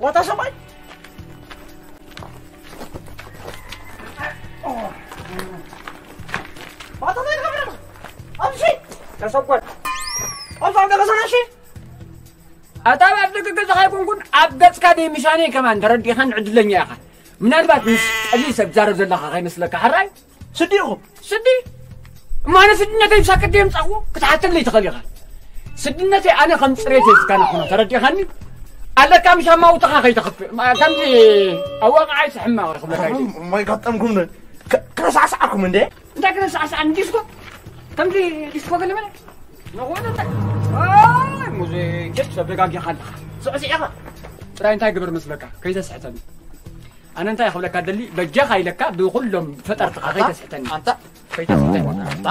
ዋታ ሰማይ ዋታ ናይ ገበረ ኣብዚ ተሰቆል ኣብዚ ኣብ ገዛና እሺ ኣታ ኣብ ደገ ገዛኻ ኣይኮንኩን ኣብ ገጽካ ደይ ምሻነይ ከማን ተረዲኻን ዕድለኛ ኢኻ ምናልባት ምስ ቀሊል ሰብ ትዛረብ ዘለኻ ከይመስለካ ሕራይ ስዲ ኢኹም ስዲ እሞ ኣነ ስድነተይ ምሳከ ደይ ምጻእዎ ክትሓተለይ ትኽእል ኢኻ ስድነተይ ኣነ ከም ጽሬት እየ ዝካነ ኩኖ ተረዲኻኒ ኣለካ ምሽ ኣማውትኻ ከይተኽፍእ ማ- ከምዚ ኣዋቃዓይ ስሕማ ክብለካ ይደሊ ማይ ጋጠምኩም ከሳዕሳዕኩም እንዴ እንታይ ክነሳዕሳዕ ንዲስኮ ከምዚ ዲስኮ ገለመለ ንኾነ እንታይ ኣይ ሙዚ ጀት ሰበጋጊኻ ኣለኻ ስዕስዕ ኢኻ ጥራይ እንታይ ግበር መስለካ ከይተስሕተኒ ኣነ እንታይ ክብለካ ደሊ በጃኻ ኢለካ ብኩሎም ፈጠርትኻ ከይተስሕተኒ ኣንታ ከይተስሕተኒ